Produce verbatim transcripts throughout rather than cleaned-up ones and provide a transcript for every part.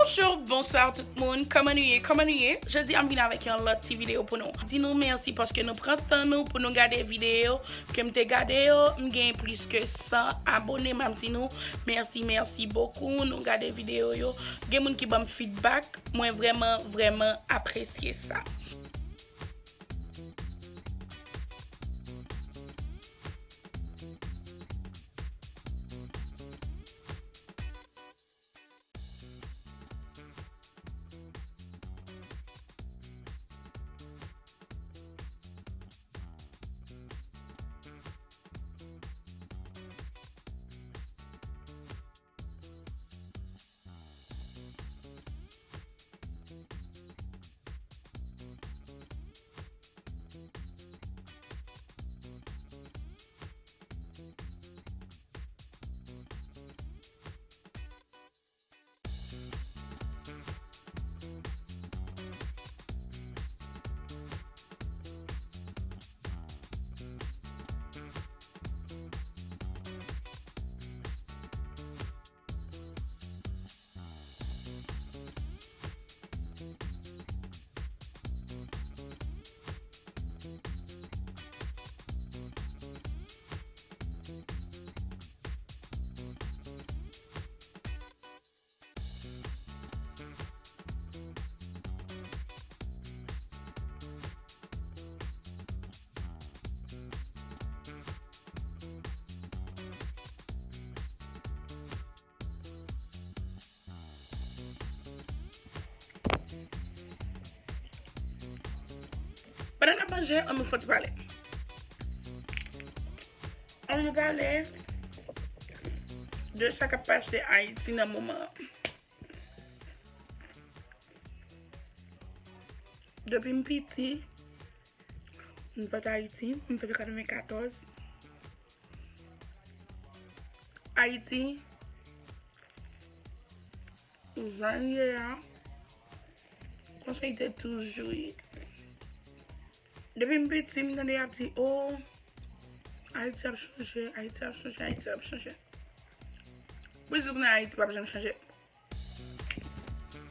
Bonjou, bonswa tout moun, kòman nou ye, kòman nou ye? Jodi a m vin avèk yon lòt ti videyo pou nou. Di nou mèsi paske nou pran tan nou pou nou gade videyo ke m te gade yo. M gen plis ke san abone, m ap di nou mèsi, mèsi bokou. Nou gade videyo yo, gen moun ki ban m feedback, mwen vrèman, vrèman apresye sa. Pandan n ap manje, ann nou fè ti pale. Ann nou pale de sa k ap pase Ayiti nan moman an. Depi m piti, m fèt Ayiti, m fèt an katrevenkatòz. Ayiti, jan l ye a, konsa li te toujou ye. Depi m piti, m tande y ap di, "O, Ayiti ap chanje, Ayiti ap chanje, Ayiti ap chanje." Pou di kounye a Ayiti p ap janm chanje.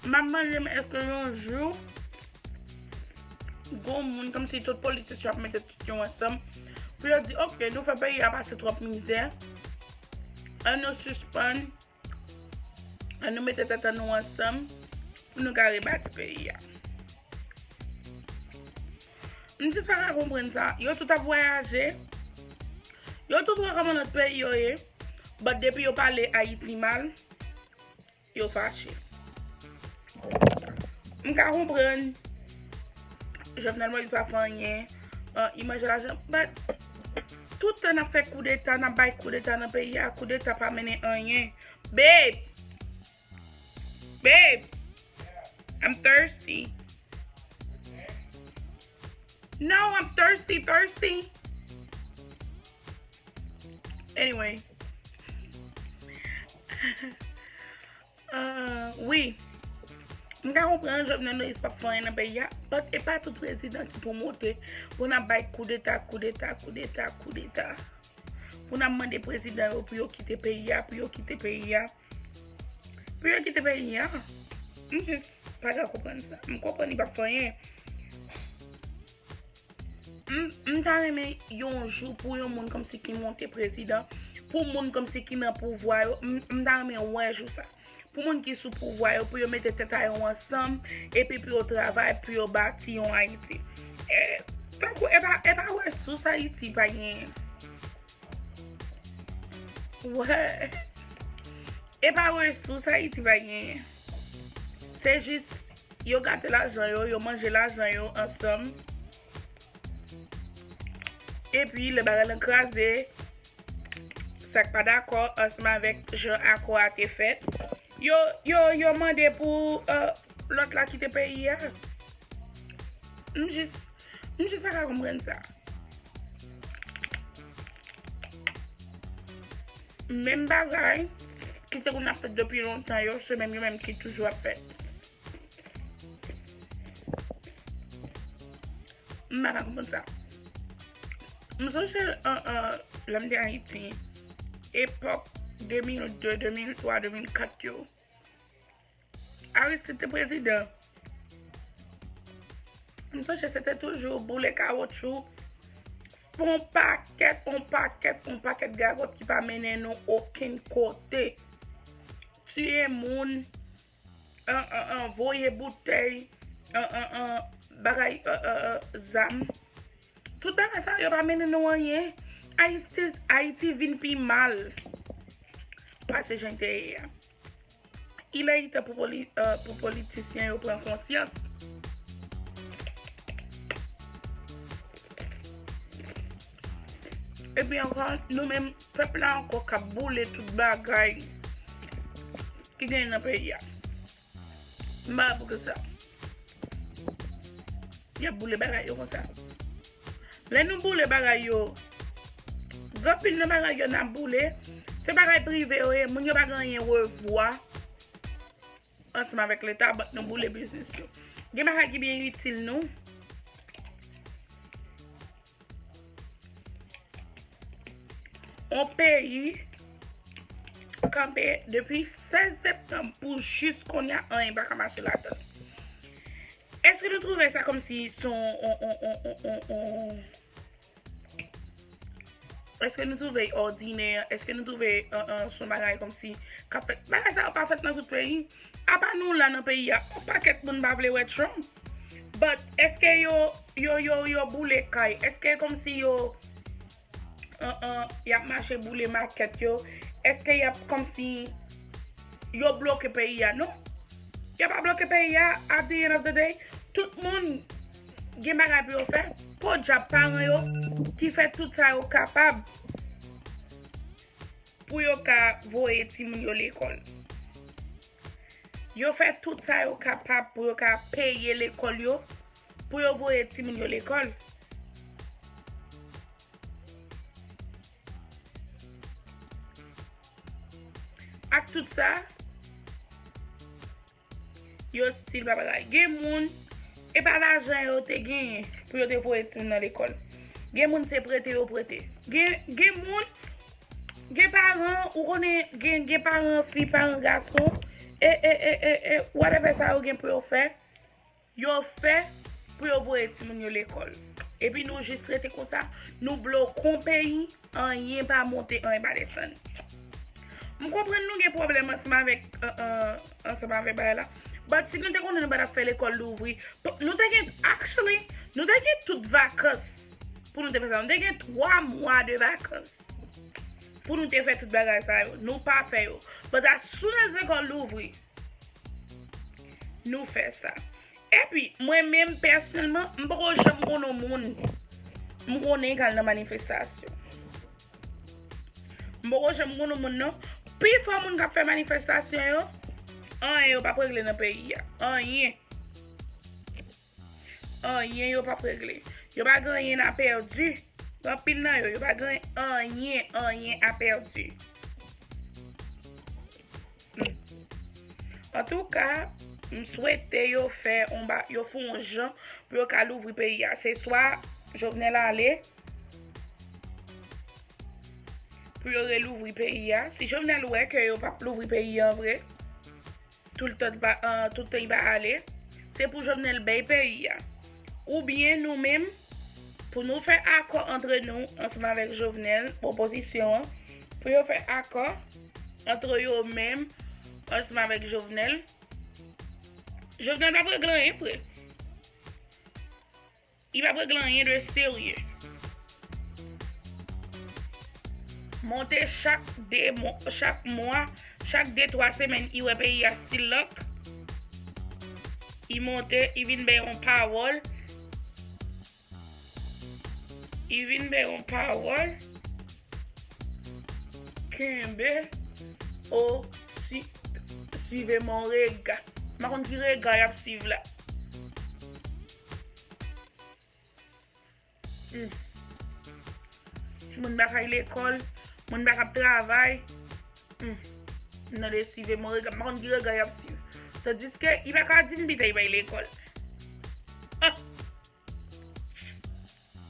M ap mande m èske yon jou gon moun kòmsi tout politisyen ap mete tèt yo ansanm pou yo di, "Oke, nou fè peyi a pase twòp mizè, ann nou sispann, ann nou mete tèt an nou ansanm pou nou ka rebati peyi a." M jis pa ka konprann sa. Yo tout ap vwayaje, yo tout wè kòman lòt peyi yo ye, but depi yo pale Ayiti mal, yo fache. M ka konprann Jovenel Moïse pa fè anyen, uh, li manje lajan, but tout tan n ap fè koudeta, n ap bay koudeta nan peyi a, koudeta pa mennen anyen. Babe! Babe! I'm thirsty. No, I'm thirsty, thirsty. Anyway. Uh, wi. M ka konprann Jovenel Moïse p ap fè anyen nan peyi a, but e pa tout prezidan ki pou monte pou n ap bay koudeta, koudeta, koudeta, koudeta. Pou n ap mande prezidan yo pou yo kite peyi a, pou yo kite peyi a. Pou yo kite peyi a. M jis pa ka konprann sa. M konprann li p ap fè anyen. M, m ta renmen yon jou pou yon moun kòmsi ki monte prezidan, pou moun kòmsi ki nan pouvwa yo, m, m ta renmen wè jou sa. Pou moun ki sou pouvwa yo, pou yo mete tèt a yo ansanm, epi pou yo travay, pou yo bati yon Ayiti. E, tankou, e pa, e pa resous Ayiti pa genyen. Wè. E pa resous Ayiti pa genyen. Se jis, yo gate lajan yo, yo manje lajan yo ansanm. Epi, lè bagay lan kraze, sa k pa dakò ansanm avèk jan akò a te fèt, yo, yo, yo mande pou, euh, lòt la kite peyi a. M jis, m jis pa ka konprann sa. Menm bagay ki te konn ap fèt depi lontan yo, se menm yo menm ki toujou ap fèt. M pa ka konprann sa. M sonje, an, an, lè m te Ayiti, epòk de mil de, de mil twa, de mil kat yo. Aristide te prezidan, m sonje se te toujou boule kawotchou, yon pakèt, yon pakèt, yon pakèt gagòt ki pa mennen nou okenn kote. Tiye moun, an, an, an, voye boutèy, an, an, an, bagay, an, an, an, zam. Tout bagay sa yo pa mennen nou anyen. Ayiti, Ayiti vin pi mal pase jan l te ye a. Il est temps pou poli-, euh, pou politisyen yo pran konsyans. Epi ankò, nou menm, pèp la ankò k ap boule tout bagay ki genyen nan peyi a. M pa wè poukisa y ap boule bagay yo konsa. Lè nou boule bagay yo, gen anpil nan bagay yo n ap boule, se bagay prive yo ye, moun yo pa gen anyen revwa ansanm avèk Leta, but nou boule biznis yo. Gen bagay ki byen itil nou. Yon peyi kanpe depi sèz septanm pou jis kounye a, anyen pa ka mache ladan l. Èske nou twouve sa kòmsi se yon, yon, yon, yon, yon, yon, èske nou twouve l òdinè? Èske nou twouve, an, an, se yon bagay kòmsi k ap fèt? Bagay sa yo pa fèt nan tout peyi. Apa nou la nan peyi a, yon pakèt moun pa vle wè Trump. But èske yo, yo, yo, yo boule kay? Èske kòmsi yo, an, an, y ap mache boule makèt yo? Èske y ap kòmsi yo bloke peyi a? Non. Yo pa bloke peyi a. At the end of the day, tout moun gen bagay pou yo fè. Podyab paran yo ki fè tout sa yo kapab pou yo ka voye timoun yo lekòl. Yo fè tout sa yo kapab pou yo ka peye lekòl yo, pou yo voye timoun yo lekòl. Ak tout sa, yo still pa bagay. Gen moun, e pa lajan yo te genyen pou yo te voye timoun nan lekòl. Gen moun se prete yo prete. Gen, gen moun, gen paran, ou konnen, gen, gen paran fi, paran gason, e, e, e, e, e, whatever sa yo gen pou yo fè, yo fè pou yo voye timoun yo lekòl. Epi nou jis rete konsa, nou bloke yon peyi, anyen pa monte, anyen pa desann. M konprann nou gen pwoblèm ansanm avèk, an, an, ansanm avèk bagay la. But si nou te konnen nou pa t ap fè lekòl louvri, nou te gen, actually, nou te gen tout vakans pou nou te fè sa. Nou te gen twa mwa de vakans pou nou te fè tout bagay sa yo. Nou pa fè yo. But as soon as lekòl louvri, nou fè sa. Epi, mwen menm, pèsonèlman, m poko janm konnen yon moun m konnen k al nan manifestasyon. M poko janm konnen yon moun, non. Pifò moun k ap fè manifestasyon yo, anyen yo p ap regle nan peyi a. Anyen. Anyen yo p ap regle. Yo pa gen anyen a pèdi. Gen anpil nan yo, yo pa gen anyen, anyen a pèdi. Hmm. Antouka, m swete yo fè yon ba-, yo fè yon jan pou yo ka louvri peyi a. Se swa Jovenel ale, pou yo relouvri peyi a. Si Jovenel wè ke yo p ap louvri peyi a vre, toultan, tout tan li pa ale, se pou Jovenel bay peyi a. Oubyen nou menm, pou nou fè akò antre nou ansanm avèk Jovenel, opozisyon an, pou yo fè akò antre yo menm ansanm avèk Jovenel. Jovenel p ap regle anyen vre. Li p ap regle anyen de serye. Monte chak de mwa, chak mwa, chak de, twa semèn, li wè peyi a still lock. Li monte, li vin bay yon pawòl. Li vin bay yon pawòl. Kenbe, o, si, suivez mon regard. M pa konn ki rega y ap swiv la. Hmm. Timoun pa ka al lekòl, moun pa ka ap travay. Hmm. M tande suivez mon regard, m pa konn ki rega y ap swiv. Tandiske, li pa ka di m pita li pa al lekòl. Ah!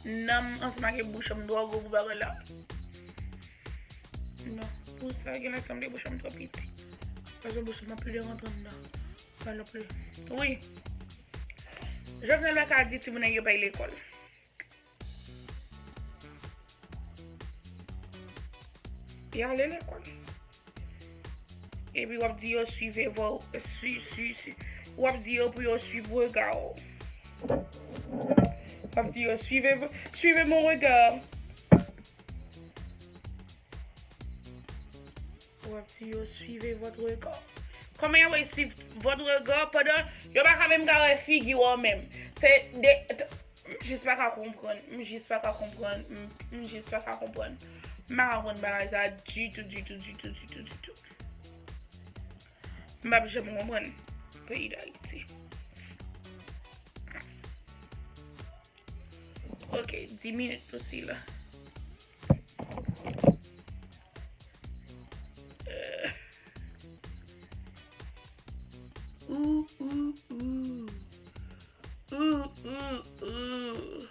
Nan m ansanm ak bouch an m twò gwo pou bagay la. Non, pou sa gen lè sanble bouch an m twò piti. Paske bouch an m ap pile rantre anndan. Panopli. Wi. Jovenel pa ka di timoun nan yo pa al lekòl. Y ale lekòl. Epi w ap di yo swive vò, swi, swi, swi. W ap di yo pou yo swiv rega w. W ap di yo swive, swive mon rega. W ap di yo swive vòt rega. Kòman y ap suivre votre regard pandan yo pa ka menm ka wè figi w menm? Se de, m jis pa ka konprann, m jis pa ka konprann, m, m jis pa ka konprann. M pa ka konprann bagay sa ditou, ditou, ditou, ditou, ditou. M p ap janm konprann peyi Dayiti. Ok, dis minit pou sila. Euh. Ou, ou, ou. Ou, ou, ou.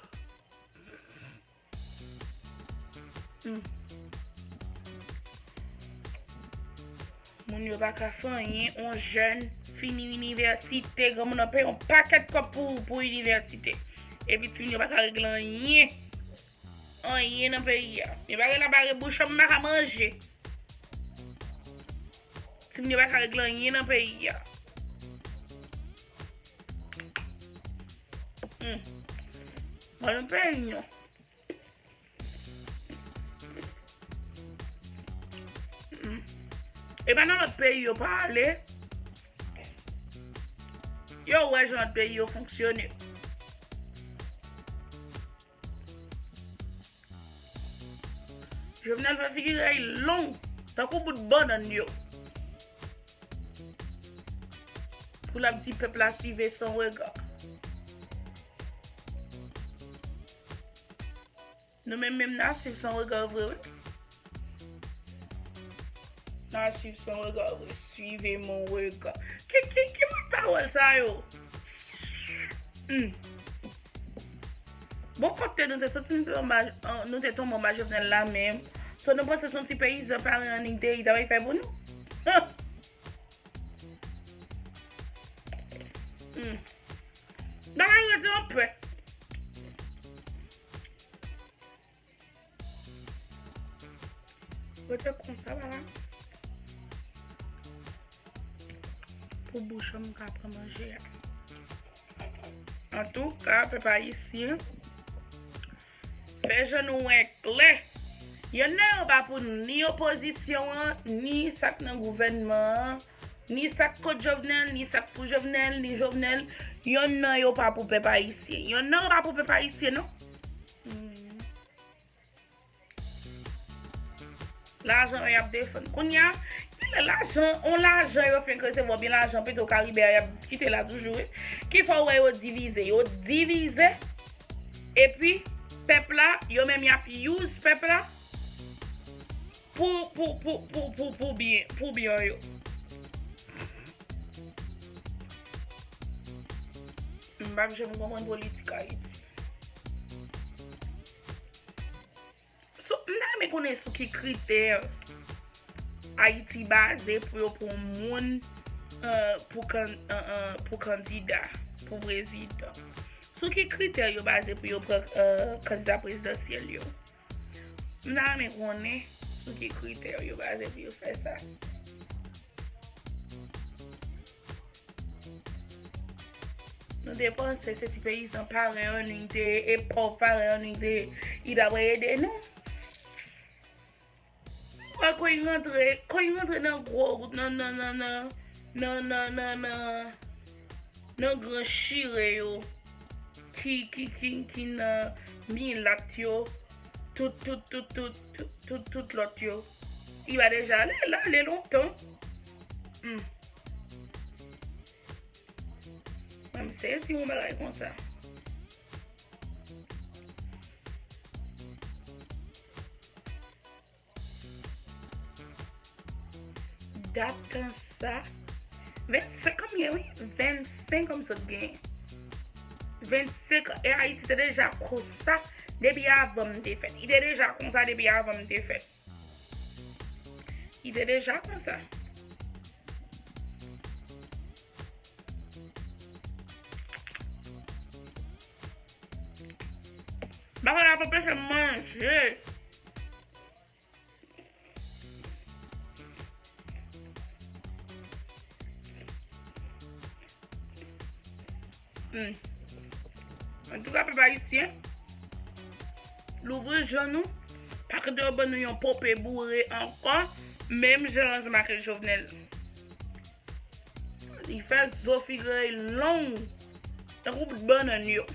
Hmm. Moun yo pa ka fè anyen, on jèn fini inivèsite, granmoun nan peye yon pakèt kòb pou, pou inivèsite. Epi timoun yo pa ka regle anyen. Anyen nan peyi a. Yo pa ka lave bouch yo, m pa ka manje. Timoun yo pa ka regle anyen nan peyi a. Hmm. Ban nou peyi nou. Mm. E pa nan lòt peyi yo pa ale. Yo wè jan lòt peyi yo fonksyone. Jovenel fè figi rèy long tankou bout bannann yo. Pou l ap di pèp la swive son rega. Nou menm menm n a swiv son rega vre wi. N a swiv son rega vre. Swive mon rega. Ki, ki, ki bout pawòl sa yo? Hmm. Bon, kote nou te soti, nou te tonbe, nou te tonbe anba Jovenel la menm. So, nou panse se yon ti peyizan parey an nèg te, li ta bay fè pou nou? Huh! Hmm. Bagay yo te anpè. Rete konsa, papa. Pou bouch an m ka pran manje a. Antouka, pèp ayisyen, fè je nou wè klè. Yonn nan yo pa pou nou, ni opozisyon an, ni sa k nan gouvènman an, ni sa k kont Jovenel, ni sa k pou Jovenel, ni Jovenel. Yonn nan yo pa pou pèp ayisyen. Yonn nan yo pa pou pèp ayisyen, non. Hmm. Lajan yo y ap defann. Kounye a, genlè lajan, on lajan yo fenk resevwa, oubyen lajan Petro Caribe a y ap diskite la toujou, wi. Ki fè w wè yo divize. Yo divize, epi pèp la, yo menm y ap use pèp la pou, pou, pou, pou, pou, pou byen, pou byen yo. M p ap janm konprann politik Ayiti. Sou, m ta renmen konnen sou ki kritè Ayiti baze pou yo pran moun, eh, pou kan-, eh, eh, pou kandida, pou prezidan. Sou ki kritè yo baze pou yo pran, eh, kandida prezidansyèl yo? M ta renmen konnen sou ki kritè yo baze pou yo fè sa. Nou te panse se ti peyizan parey an nou te ye, e pòv parey an nou te ye, li ta pral ede nou. Wè, kon y rantre, kon y rantre nan gwo, nan, nan, nan, nan, nan, nan, nan, nan, nan gran chire yo, ki, ki, ki, ki nan milat yo, tout, tout, tout lòt yo. Li pa deja ale, l ale lontan. Hmm. Mwen, m sezi yon bagay konsa. Dat konsa. Vennsenk an m gen, wi. Vennsenk an m sot gen. Vennsenk an. E Ayiti te deja konsa depi avan m te fèt. Li te deja konsa depi avan m te fèt. Li te deja konsa. Bagay la ap anpeche m manje. Hmm. Antouka, pèp ayisyen, louvri je nou. Pa kite yo ban nou yon pope boure ankò, menm jan ansanm ak Jovenel. Li fè zo figi l long tankou bout bannann yo.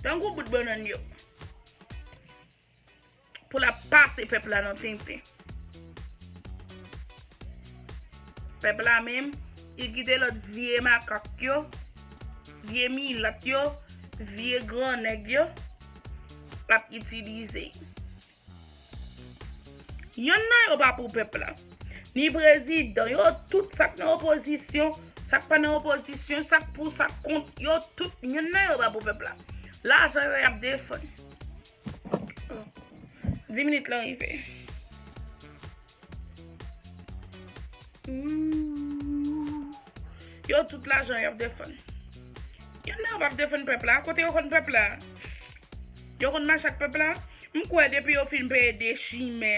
Tankou bout bannann yo. Pou l ap pase pèp la nan tenten. Pèp la menm, li kite lòt vye makak yo, vye milat yo, vye gran nèg yo ap itilize. Yonn nan yo pa pou pèp la. Ni prezidan, yo tout, sa k nan opozisyon, sa k pa nan opozisyon, sa k pou, sa k kont, yo tout, yonn nan yo pa pou pèp la. Lajan yo y ap defann. Dis minit lan rive. Hmm. Yo tout lajan y ap defann. Yonn nan yo p ap defann pèp la. Kote yo konn pèp la? Yo konn mache ak pèp la? M kwè depi yo fin peye de chimè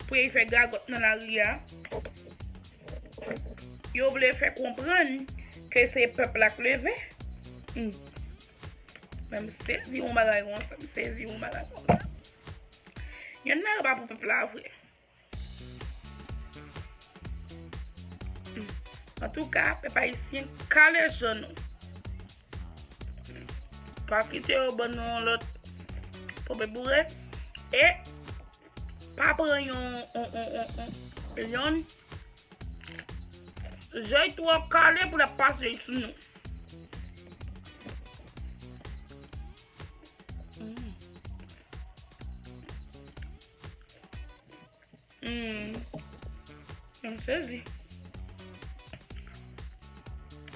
pou y fè gagòt nan lari a, yo vle fè konprann ke se pèp la k leve. Hmm. Men m sezi yon bagay konsa, m sezi yon bagay konsa. Yonn nan yo pa pou pèp la vre. Antouka, pèp ayisyen, kale je nou. Pa kite yo ban nou yon lòt pope boure. E pa pran yon, yon, yon, yon, yon, yon je twò kale pou l ap pase sou nou. Mm. Hmm. M sezi.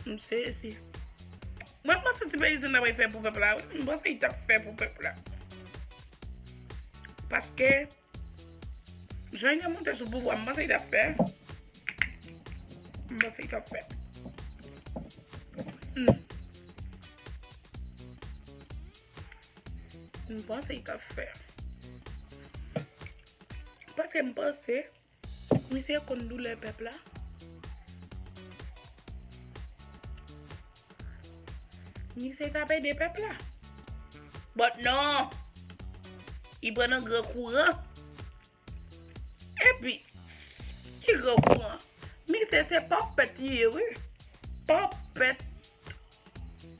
M sezi. Mwen, m panse ti peyizan nan pral fè pou pèp la, wi. M panse li t ap fè pou pèp la. Paske, jan li te monte sou pouvwa, m panse li t ap fè. M panse li t ap fè. Hmm. M panse li t ap fè. Paske m panse misye konn doulè pèp la. Misye t ap ede pèp la. But non! Li pran nan gran kouran. Epi, ki gran kouran? Misye se papèt li ye, wi. Papèt.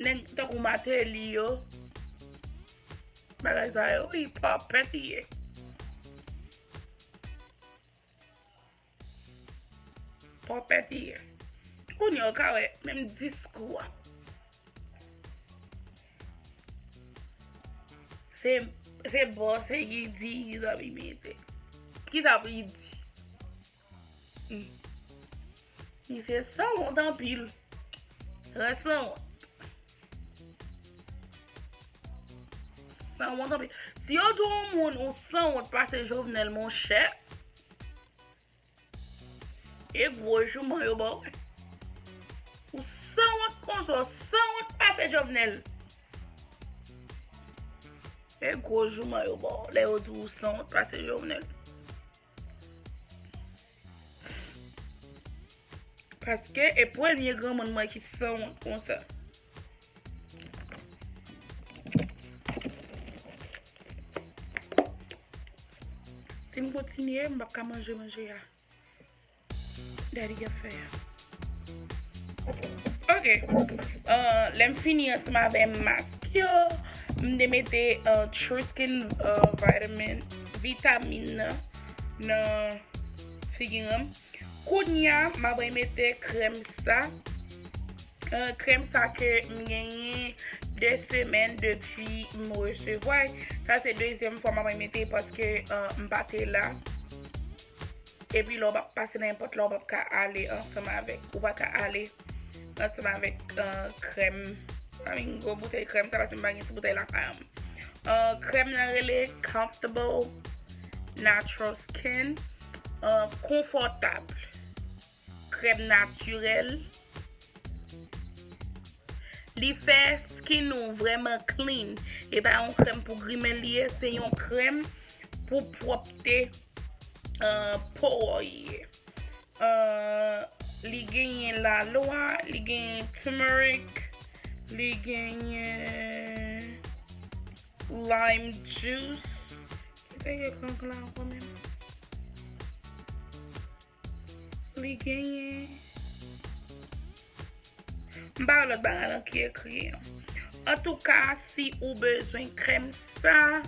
Nèg tankou Martelly yo. Bagay sa yo, wi, papèt li ye. Papèt li ye. Kounye a, w ka wè, menm diskou a. Se, se bò, se ki di, ki sa li mete. Ki sa pou li di? Hmm. Misye sanwont anpil. Trè sanwont. Sanwont anpil. Si yo di w yon moun ou sanwont pase Jovenel, monchè, e gwo jouman yo ba w. Ou sanwont konsa, ou sanwont pase Jovenel. E gwo jouman yo ba w lè yo di w ou sanwont pase Jovenel. Paske e premye granmoun mwen ki sanwont konsa. Si m kontinye, m p ap ka manje manje a. Daddy ap fè a. Ok. Euh, lè m fini ansanm avè mask yo, m te mete, euh, True Skin, euh, vitamin, vitamin nan, nan figi m. Kounye a, m ap mete krèm sa. Euh, krèm sa ke m genyen de semèn depi m resevwa l. Sa se dezyèm fwa m ap mete paske, euh, m pa te la. Epi lè w pa pase nan nenpòt la, w p ap ka ale ansanm avèk, ou pa ka ale ansanm avèk, euh, krèm. I mean, gwo boutèy krèm sa, paske m pa gen ti boutèy lakay an. Euh, krèm nan rele Comfortable Natural Skin. Euh, konfòtab. Krèm natirèl. Li fè skin ou vrèman clean. E pa yon krèm pou grimèl li ye, se yon krèm pou pwòpte, uh, po w ye. Uh, li genyen lalwa, li genyen turmeric, li genyen lime juice. Ki te gen kankan la ankò menm? Li genyen. M pa wè lòt bagay lan ki ekri an. Antouka, si ou bezwen krèm sa,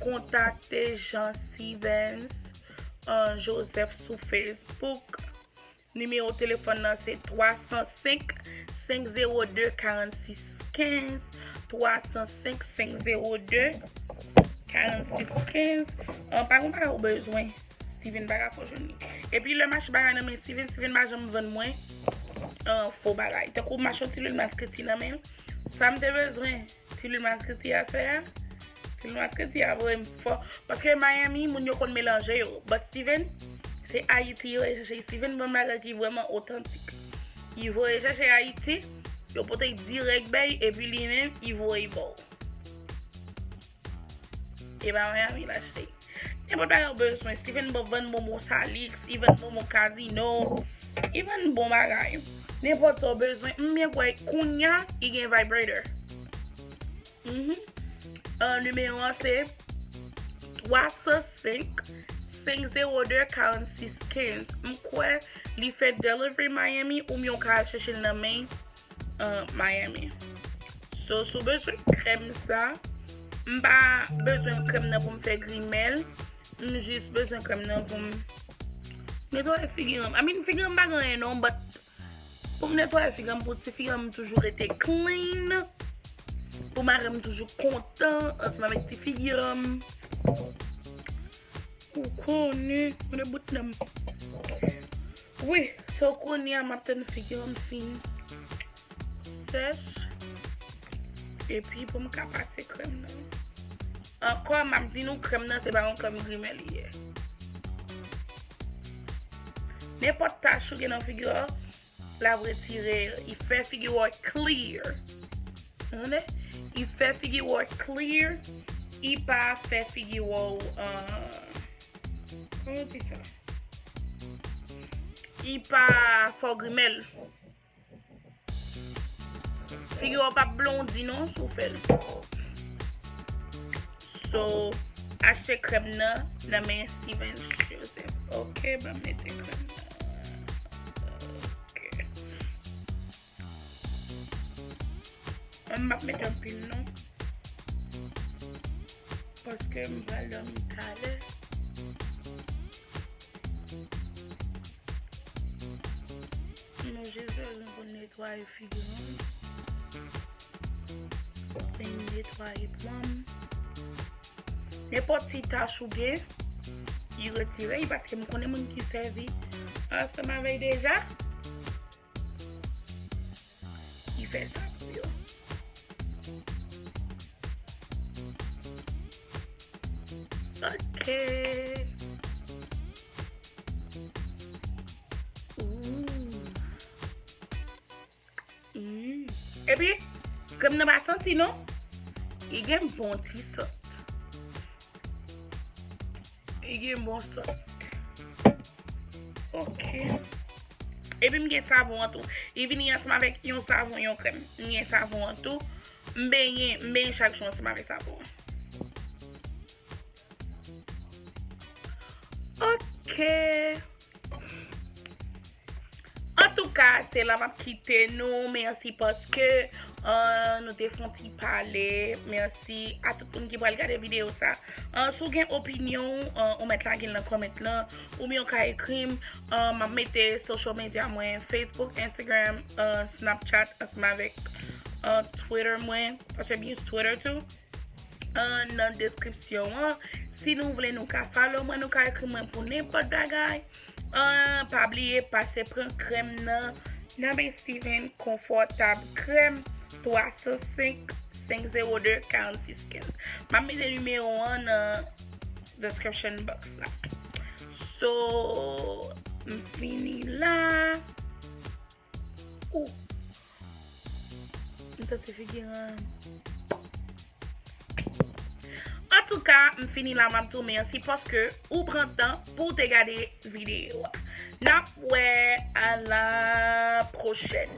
kontakte Jean Stevens, uh, Joseph sou Facebook. Nimewo telefòn nan se twa san senk, senk zewo de, karannsis kenz, twa san senk, senk zewo de, karannsis kenz. An, pa gen bagay ou bezwen, Steven pa ka fè w jwenn li. Epi lè m achte bagay nan men Steven, Steven pa janm vann mwen, an, fo bagay. Tankou m achte yon ti lwil masketi nan men l, sa m te bezwen, ti lwil masketi a fè a, ti lwil masketi a voye m fò. Paske Miami, moun yo konn melanje yo. But Steven, se Ayiti yo ye chèche. Steven vann bagay ki vrèman otantik. Li voye chèche Ayiti, yo pote dirèk bay, epi li menm, li voye ba w. E pa Miami l achte. Nenpòt bagay ou bezwen, Steven bon, vann bonbon Salix, li vann bonbon Casino, li vann bon bagay. Nenpòt sa ou bezwen, m byen kwè kounya, li gen vibrator. Mhm. Ah, nimewo an se twa san senk, senk zewo de, karannsis kenz. M kwè li fè delivery Miami, oubyen w ka al chèche l nan men, ah, Miami. So, si w bezwen krèm sa, m pa bezwen krèm nan pou m fè grimèl. M jis bezwen krèm nan pou m netwaye figi m. I mean, figi m pa gen anyen non, but pou m netwaye figi m, pou ti figi m toujou rete clean, pou mari m toujou kontan ansanm avèk ti figi m. Ou konnen, konnen bout nan m. Wi, so kounye a m ap tann figi m fin sèch. Epi pou m ka pase krèm nan. Ankò, m ap di nou, krèm nan se pa yon krèm grimè li ye. Nenpòt tach ou gen nan figi w, l ap retire yo. Li fè figi w clear. Ou tande? Li fè figi w clear. Li pa fè figi w, uh, kòman yo di sa? Li pa fè w grimèl. Figi w p ap blondi non si w fè l. So, achte krèm nan nan men Steven Joseph. Ok, ban m mete krèm nan. Ok. M p ap mete anpil non. Paske m pral dòmi talè. Nou jis bezwen pou netwaye figi nou. Vin netwaye pwa m. Nenpòt ti tach ou gen, li retire l paske m konnen moun ki sèvi ansanm avè l deja. Li fè sa pou yo. Ok. Ooh. Mm. Epi, krèm nan pa santi non. Li gen bon ti sant. Li gen bon sant. Ok. Epi m gen savon an tou. Li vini ansanm avèk yon savon, yon krèm. M gen savon an tou. M benyen, m benyen chak jou ansanm avèk savon an. Ok. Antouka, se la m ap kite nou. Mèsi paske, uh, nou te fè yon ti pale. Mèsi a tout moun ki pral gade videyo sa. Uh, si w gen opinyon w, uh, ou mèt lage l nan comment lan, oubyen w ka ekri m. Uh, m ap mete social media mwen, Facebook, Instagram, uh, Snapchat, ansanm avèk, uh, Twitter mwen, paske m use Twitter tou. An, nan deskripsyon an. Si nou vle, nou ka follow mwen, nou ka ekri mwen pou nenpòt bagay. An, pa bliye pase pran krèm nan, nan men Steven, konfòtab krèm, twa san senk, senk zewo de, karannsis kenz. M ap mete nimewo an nan description box la. So, m fini la. Ou. M Tante figi an. Antouka, m fini la, m ap di w mèsi paske ou pran tan pou w te gade videyo a. N ap wè a la pwochèn.